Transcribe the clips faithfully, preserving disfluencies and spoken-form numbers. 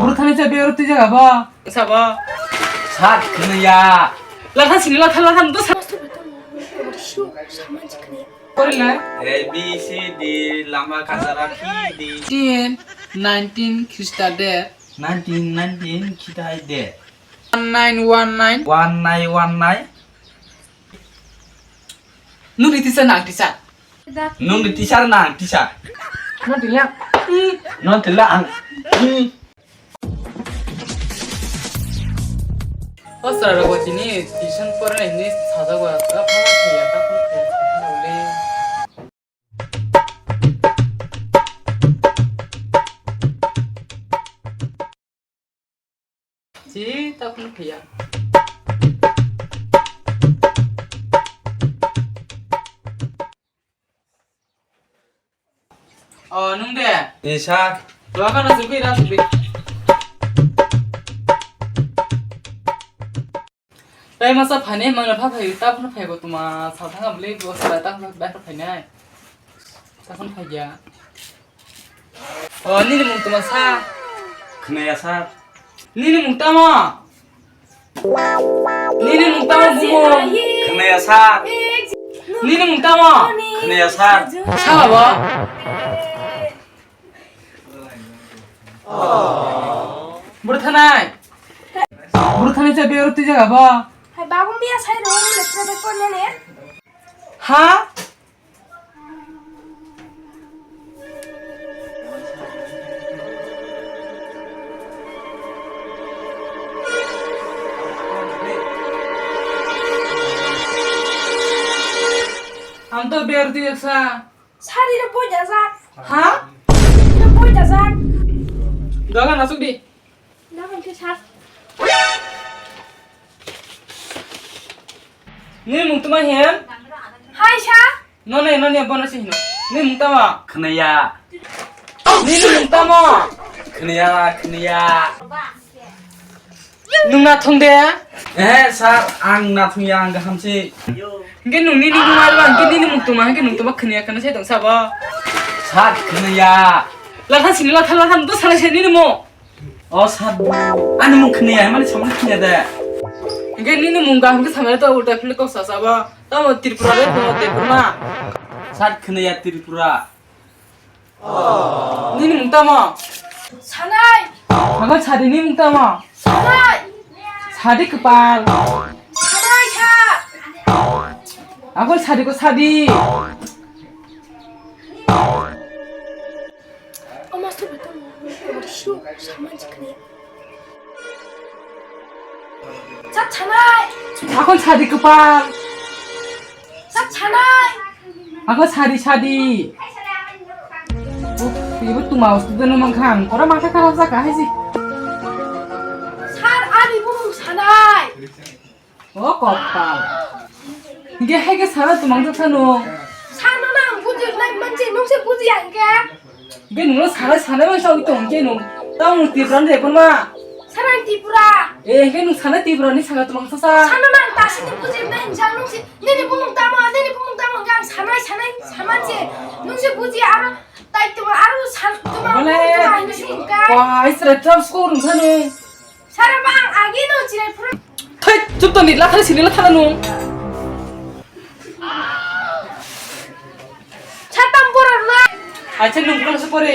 Bwrwthani cha biyaro twi jaga bo. Sabo. Sat khwnaya. Latha sini latha latha to sa. Pori lai. A B C D lama kajara P D. Tin nineteen Khrista de. Nineteen nineteen khitai de. One nine one nine. One nine one nine. Nung ni teacher na ang teacher? Nung ni teacher na ang teacher? Nung tila. Nung tila ang. O sir, rogo tini tuition pornai hinwi sajak ba, ta phano thaiya, ta phano thaiya, ta phano le. Chi ta phano thaiya. O, nung de? Ni sir. Doga no sugwi ra sugwi. Tei masa phani mangna pha phai ta phano phai bo tuma sa thang bli bo sa ta phano bai phai nai. Ta phano phai ya. O, nini mung tuma sa. Khwnaya sir. Nini mung tamo? Nini mung tamo bumo? Khwnaya sir. Nini mung tamo? Khwnaya sir. Sa ba? Bwrwthanai. Bwrwthanai cha biyaro twi jaga bo. Hai babu miya sai ro le pro be kon ne. Ha? Ang to ber di sa. Sari na poi da sa. Ha? Na poi da sa. Doga nasuk di. Nini mung tuma hiyan? Hai sa. None, none, bono si hino. Nini mung tama? Khwnaya. Nini mung tama? Khwnaya, khwnaya. Nung nathung de? Eh, sir, ang nathung ya, ang gaham si. Hingke nung nini mung alba, hingke nini mung tuma, hingke nung tuma khwnaya kana sai tong sabo. Sir, khwnaya. Latha sini latha latha nung to sana sai nini mo. O sir, ani mung khwnaya, mani samung khwnaya de. Hingke nini mung ga hingke samaya to ulta phile kok sasa ba. Tamo Tripura de, tamo Tripura. Sir khwnaya Tripura. Nini mung tamo? Sanai. Ako sadi ni mung tamo? Sanai. Sadi kepal. Sanai sa. Ako sadi ko sadi. O master betul. Betul. Saman sekali. Sat sanai. Ako sadi kepal. Sat sanai. Ako sadi sadi. Ibu tu mau student mang khang. Ora mata kharap sa kahai si. Sar ani bu sanai. O kopal. Hingke hai ke sana tumang jak sano. Sana na ang buji nai manji nung se buji ang ke. Hingke nung sana sana mang sa uitong ke nung. Tamo Tripura ni rekon ma. Sana Tripura. Eh, hingke nung sana Tripura ni sana tumang sa sa. Sana na ang tasi ni buji nai jang nung se nini bumung tamo nini bumung tamo hingke ang sana sana sama je nung se buji aro tai tuma aro san tuma Bole. Tuma hingke sungka. Wah, isra trap score nung sano. Sara bang agi no chirai phuru. Thai, chup to nitla thai sinila thana nung. Satam pura rula. Acha nung pura se pore.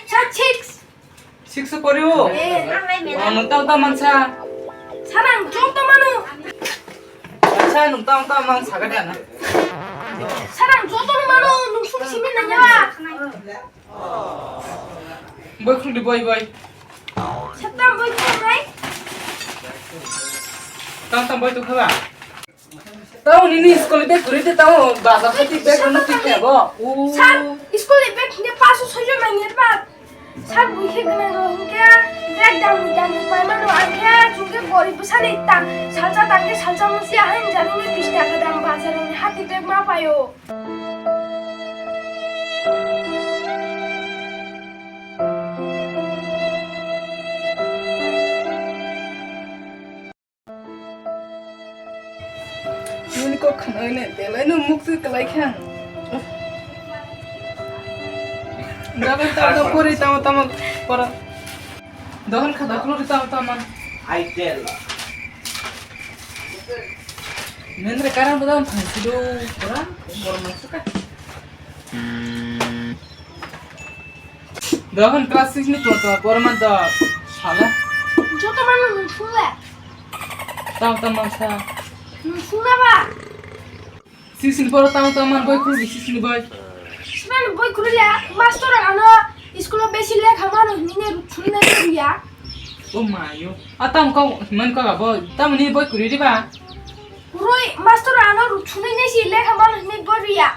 Sa six. Six se pore o. Eh. Oh, nung tau tau mansa. Sarang joto manu. Acha nung tau tau mansa ka dana. Sarang joto manu nung sum simi nanya. Boi khuldi boi boi. Satam boi khuldi. Tam tam boi tu khala. Tamo nini school bag kuri te tamo bazar hati bag no tik te bo. Sir, school bag ne paso sojo mangi ba. Sir bui khe gana ro hingke bag dam dam pai mano angke chungke gori bwsani ta salsa tangke salsa musi ahin jani ni pista ka dam bazar ni hati bag ma payo. Nini kok khnawi nai belai no muk twi kwlai khe ang. Dabai tamo pori tamo tamo pora. Dohon khata khuluk tamo tamo. Ai tel. Nendre karang bodam phansi do. Pura borok masa ka. Dohon class six ni to to porman to sala. Joto mano nung phungle. Tam tam masa. Nung phungle ba. Six ni poro tamo tamo man boi khuluk di six ni boi. Six ni boi khuluk ya, master ano school o besi lekha mano hinwi ne ruk thumnai ruk ya. O mayo. A tam kau man kau abo tam ni boi khuluk di ba. Roi master ano ruk thumnai ne si lekha mano hinwi boi ruk ya.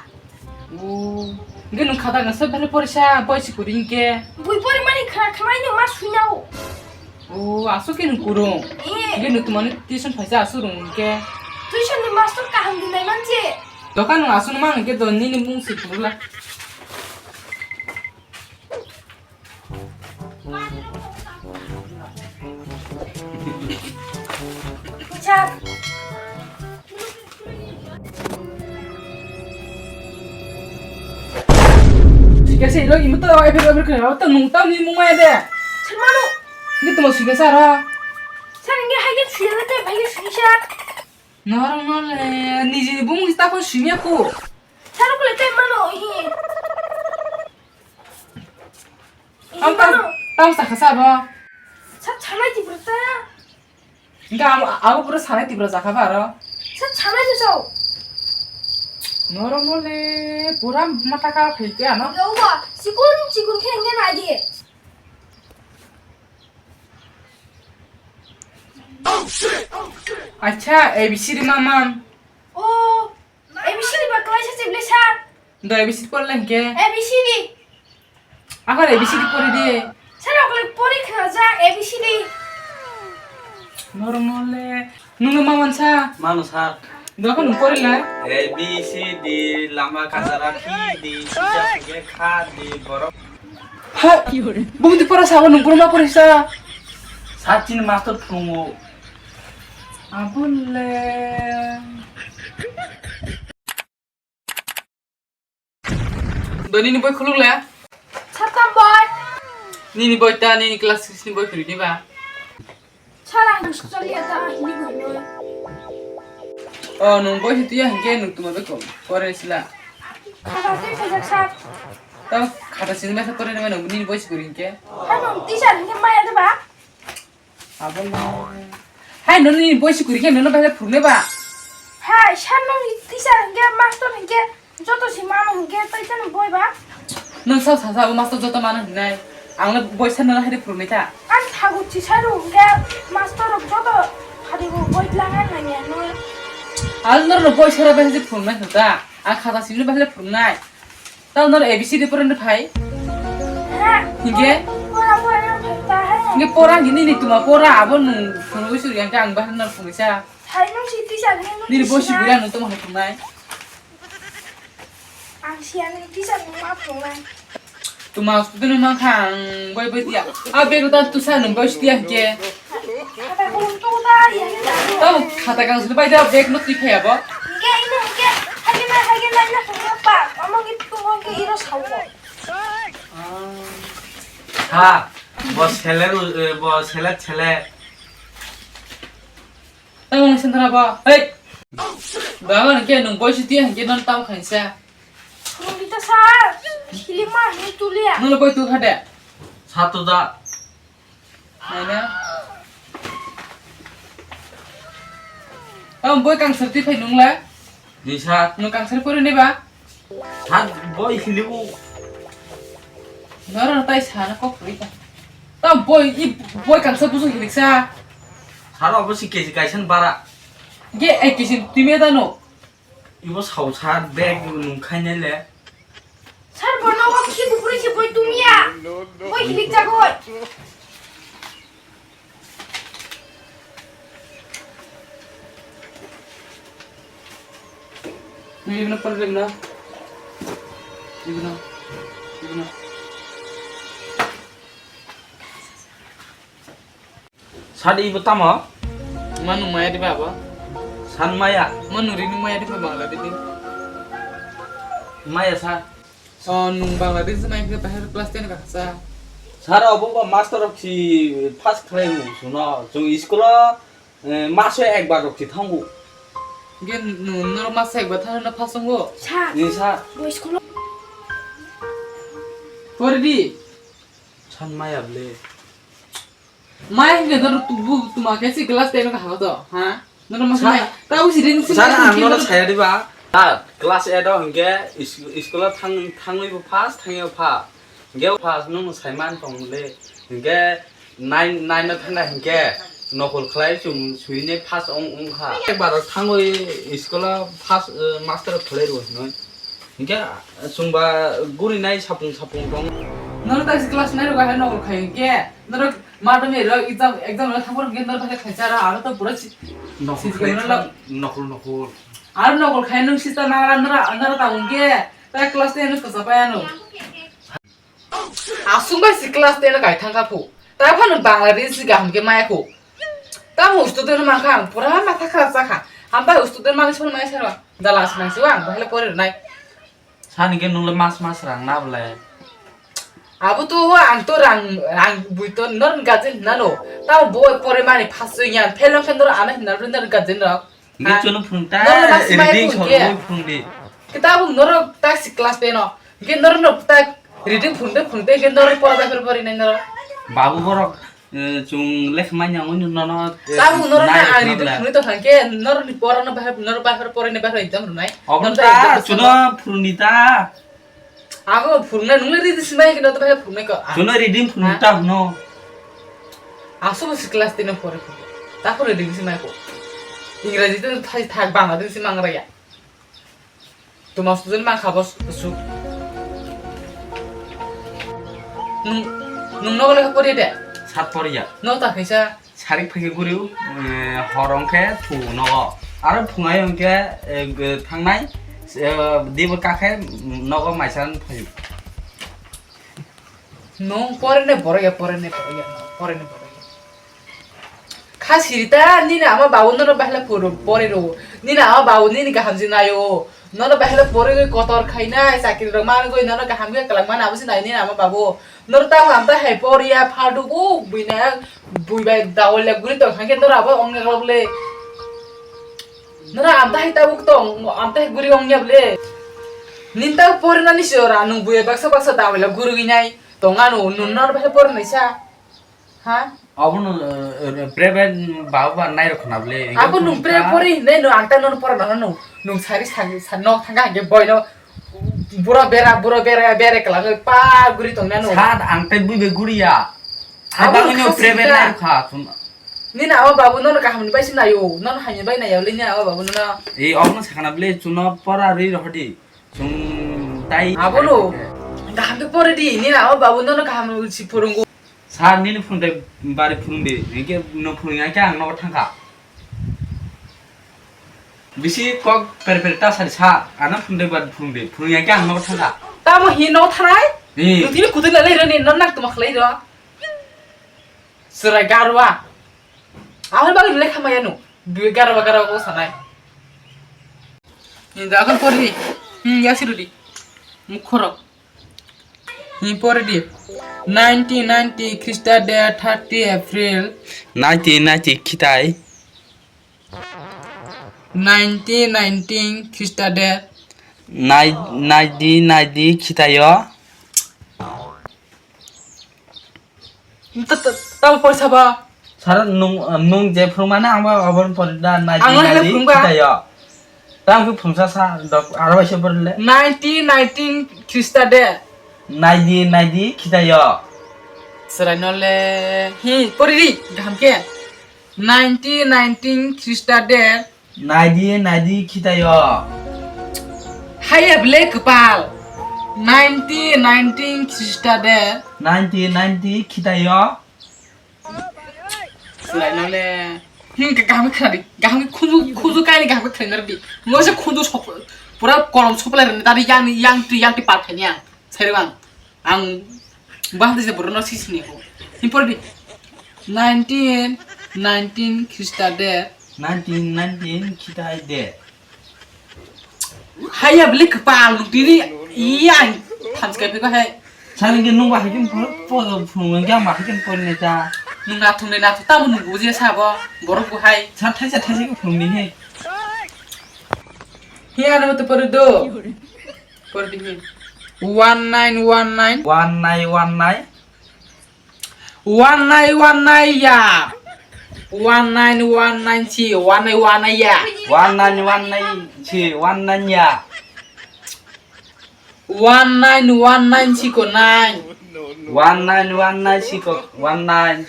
O. Ge nung khata nasa bale porisa boi si khuluk ke. Boi pori mani khra khmai no ma suinao. O, aswk khe nung kurung. Eh. Hwnkhe nung twmani tuition phaisa aswk rwng hwnkhe. Tuition ni master kaham di nai manse. Dokan nung aswk nung mang hwnkhe do nini mung se phunukla. Acha. Sikasa iro imo to efer efer khe ro to nung tamo ni mung maya de. Sir manu. Ni tamo sikasa ro. Sir inge haige suyale te haige suyisa. Norong no le niji bung sta ko sumya ko. Sir ko le te mano hi. Am tam tam sakasa ro. Sir chanai ti brata. Hingke abo, abo pura sanai tibra jakha ba aro. Sa sanai se sao. Norok no le pura mata ka phai ke ano. Ga uwa, sikun sikun khe hingke nai di. Acha, A B C di mamam. O, A B C di ba klai sa chible sa. Do A B C di porle hingke. A B C di. Akhor A B C di pori di. Sir, okle pori khna ja A B C di. Normal le. Nung ma mansa. Mano sir. Do ko nung pori la. A B C D lama kachara phi di sija ke kha di borok. Ha. Bung di pora sa nung pura ma pori sa. Sir chin master phungo. Abun le. Do nini boi khuluk le? Satam boi. Nini boi ta, nini class six ni boi khuluk ni ba? Sir, ang school ya ta hini boi noi. Oh, nung boi si tuya hingke nung tuma beko pore sila. Khata tei phaijak sir. Tamo khata sini mesa pore nung nini boi si khuluk hingke? Hai nung teacher hingke maya de ba? Abo le. Hai, nono ni boisi kwrwi khe nono bahai phurunai ba? Hai, sir nung teacher hwnkhe, master hwnkhe, joto se mano hwnkhe, tei chano boi ba? Nung sao sasa abo master joto mano hwnwi nai. Ang le boi sir nono hai phurunai ta. Ang thago chisai rw hwnkhe, master rok joto hari bo boi tlangnai nangya nung. Ang norno boi sir bahai phurunai hwnkha. Ang khata simi bahai phurunai. Tamo nor A B C D pore no phai? Ha? Hingke? Pora, pora, pora, hai. Hingke pora hingke nini tuma pora abo nung phunugwi suri hingke ang bahai nor phunugwi sa. Hai nung si teacher ni nung. Nini bo si bura nung tamo hai phunai. Ang siya nung teacher nung ma phunai. Tuma student nung kha ang bai bai dia. A bag ta tu sa nung bai si dia hingke. Khata kolom tongo ta, iya khe ta. Tamo khata kangsani bai da bag no twi phai abo. Hingke ino hingke hage na hage na ino hingke pa. Omo khe tongo hingke iro sao. Ha, bo seler, eh, bo seler, seler. Tamo nang sendra ba. Hei. Baba nang ke nung boisi tiya hingke non tamo khainsa. Nung bita sa. Hilima hini tulia. Nung lo boi tu khade. Satu da. Naina. Tamo boi kangsar twi phai nung la? Di sir. Nung kangsar pori ni ba? Sir, boi hilibu. Noro tai sana kok rika. Tamo boi i boi kangsar busu hiliksa. Sir, obo si K G kaisa bara. Ge ai kisin timi da no. Ibo sao sir, bag nung khainai le. Sir, bono o khi bukuri si boi tumia. Boi hilik jagoi. Ni ibna pal ibna. Ibna. Ibna. Sadi ibo tamo? Manu maya di baba. San maya. Manu rini maya di baba Bangladesh di. Maya sa. Oh, nung Bangladesh mai ke bahar class ten ka sa. Sir, obo ba master rok si pass khlai rw suno. Chwng school o, eh, maso ekbar rok si thango. Ge no, no maso ekbar thangna pass wngo? Sir, ni sir. Bo school o. Pori di. San maya ble. Maya hingke no tu bu tuma ke si class ten ka ha to, ha? Nono masa nai. Tabo si ring si. Sir, ang nono saya di ba? Sir, class eight o hingke is-, school o thang-, thangwi bo pass, thangwi bo pass. Hingke pass nung sai man tong le. Hingke nine, nine o thangna hingke nokol khlai chung suine pass ong, ong kha. Ekbar thangwi school o pass, eh, master khlai rw hinoi. Hingke chwngba guri nai sapung sapung tong. Nono ta class nine o bahai nokol khai hingke norok Madam, ero exam, exam ero thangphuru hwnkhe norok khe khaisa aro, aro to pura si-, nokol si khlai khe thang, nokol, nokol. Aro nokol khai nwng sista nara, nara, nara ta hwnkhe, ta class ten no kwchapaya no. Aswk bai si class ten no kai thangkha phu. Ta phano Bangla ri si kaham khe maya khu. Ta mo student mankha ang pura matha kharap chakha. Hambai student mani song nai sero. Jala aswk nang si ang bahai le pori rwnai. Sani khe nung le mas mas rang na bwle? Abo to ang to rang, ang bui to nor gajen hinano. Tamo bo pore mani phaswi ya, phel khe nor ano hinna nor gajen rok. Nge chwngno phwrwng ta, nor mas mai reading phwrwng sor khe. Phwrwng di. Kita bo nor ta si class ten o. Nge nor no ta reading phwrwng de phwrwng de nge nor pora bai phwrwng pori nai nor. Babu borok Eh, chwng lekha manya wngwi nono, eh, tabuk norok nai na ang rwkha reading bwle. Phunui tongkha khe, norokni pora no bahai, norok bahai pore ni bahai exam rwnai. Obo norok ta ta exam chuno phunui ta. Ako phunui nung le reading simai khe no to bahai phunui ko. Chuno reading phunui ta hwno. Aso bo si class ten pore phunui. Ta phunui reading simai ko. Ingraji to thai thak Bangla din simang raya. Tuma student mang kha bo su. Nung, nung nogo lekha pori de? Sat poriya. No ta khaisa. Sarik phai khe guriu, eh, hor ongkhe phu nogo. Aro phungai ongkhe, eh, g-, thangnai, eh, dibo kakhe nogo maisa phayu. Nung pore ne borok ya, pore ne borok ya, pore ne borok ya. Kha siri ta, nini ama babu nono bahai le poro-, pore ro. Nini ama babu nini kaham se naio. Nono bahai le pore goi kotor khainai, chakri rok man goi, nono kaham khe kwlak man abo se nai nini ama babu. Nono tamo amta hai poriya, phaltu bo buina, bui bai dawai le guri tong kha khe nono abo ong ya le. Nono amta hai tabuk tong, amta hai guri ong ya le. Nini ta pore nani se ora, nung buya baksa baksa dawai le guri nai. Tong ano, nun nono bahai pore nai sa. Ha? Abono, eh, eh, private ba, ba nairok khna bwle. Abo nung pre pori hinwi nung ang ta nono pora nono nung, nung sari sari sa nok thangkha hwnkhe boino bura bera, bura bera, bera kwlangwi pa guri tongna nung. Sat ang tai bui bai guriya. Hai abo bagwino khasi private ka. Nairok kha chwng. Nini ama babu nono kaham ni bai se naio, nono hamya bai naio le nini ama babu nono. Ei, obono sakana bwle chwngno pora rwi rohordi. Chwng tai abono kaham khe pore di, nini ama babu nono kaham si phwrwngo. Sir, nini phone tei bari phone di, hingke no phone ya khe ang nogo thangkha. Bisi kok per per ta sari sa, ano phone tei bari phone di, phone ya khe ang nogo thangkha. Tamo hi nogo thanai? Hi. Nutini kutu lalai rani, non nak tuma khlai ro. Chwrai garwa. Ahon bagwi lekha maya no. Dui garwa garwa ko sanai. Ni da kon pori. Hmm, ya sirudi. Mukhoro. Ni pore di. Nineteen ninety Khrista de thirty April. Nineteen ninety khitai. Nineteen nineteen Khrista de. Nai-, nineteen ninety khitaio. Ta, ta, tamo porsa ba? Sir, nung, nung je phwrwngmani ang ba oboni pore da nai di, ang nai di phwrwngba. Khitaio. Tamo khe phwrwngsa sa, dok, aro waisa pore le. Nineteen nineteen Khrista de. Nai di, nai di, khitaio. Chwrai no le, hi, pori ri, gaham khe. Nineteen nineteen Khrista de. Naidi, naidi, khitaio. Haiya bwle kwpal. Nineteen nineteen Khrista de. Nineteen ninety khitaio. Chwraino le. Hmm, kaham khe khna di. Kaham khe khuju, khuju kaini kaham khe khlai narwk di. Mo se khuju sop-, pura kolom soplai rwni. Tari yang, yang twi, yang twi pal khaini ang. Sairwng ang. Ang bahai se borokno sisini ko. Him por di. Nineteen nineteen Khrista de. Nineteen nineteen khitai de. Haiya bwle kwpal nuk dini. Iya ang thanskaiphiko hai. Sani ke nung bahai ke phunung, phunung ke ang bahai ke pori nai ta. Nung nathung nai nathung, tamo nung buji sabo, borok buhai. Sa thaisa thaisa ke phunung ni he. He ano to pori do. Pori di he. One nine one nine. One nine one nine. One nine one nine ya. One nine one nine si, one nine one nine ya. One nine one nine si, one nine ya. One nine one nine siko nine. One nine one nine siko one nine.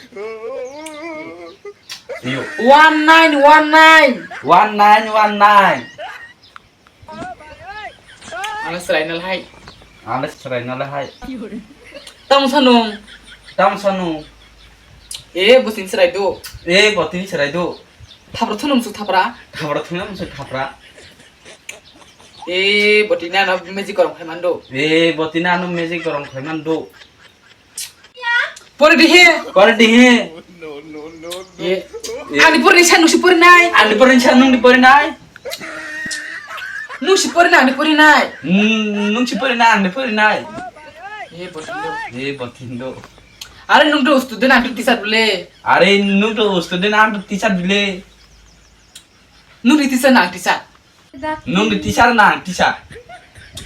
Iyo. One nine one nine. One nine one nine. Ano serai nalai. Ano serai nalai. Tamo sanung. Tamo sanung. Eh, botin serai do. Eh, botin serai do. Thapra thunum su thapra. Thapra thunum su thapra. Eh, botini ano magic korong khai mando. Eh, botini ano magic korong khai mando. Pore di he. Pore di he. Eh, ani pore ni sa nung si pore nai. Ani pore ni sa nung di pore nai. Nung si pore nai, ani pore nai. Hmm, nung si pore nai, ani pore nai. Eh, botindo. Eh, botindo. Are nung do student, ang teacher bole. Are nung do student, ang teacher bole. Nung di teacher na ang teacher. Nung di teacher na ang teacher.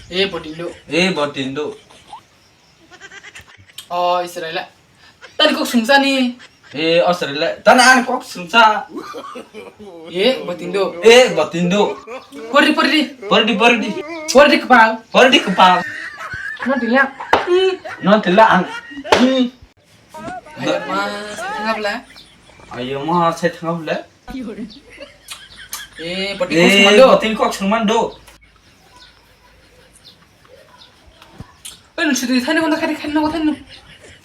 Eh, botindo. Eh, botindo. Oh, Israel. Tani kok sungsani. Eh, Israel. Tani ani kok sungsa. Eh, botindo. Eh, botindo. Pordi, pordi. Pordi, pordi. Pordi kepal. Pordi kepal. No tila. No tila ang. Ayo, mas, tengah bela. Ayo, mas, tengah bela. Eh, botin kok sungmando. Botin kok sungmando. Oi, nung sudi thani kono khani khani nogo thani.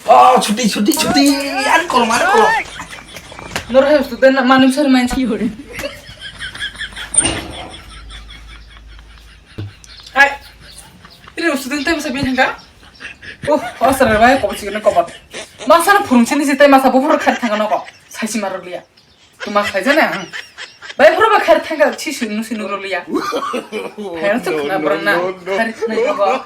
Oh, chuti, chuti, chuti. Ani kolom, ani kolom. Nor hai student na manum sar main. Hai. Ini student time sabi hangka. Oh, oh, sar bai ko chikna ko bat. Masa na phurung sini sitai masa bo phur khat thanga nogo. Saisi maror liya. Tuma khaijana ang. Bai phuru ba khar thangka si sinu sinu roliya. Phero chuk na brana. Khari thnai ba.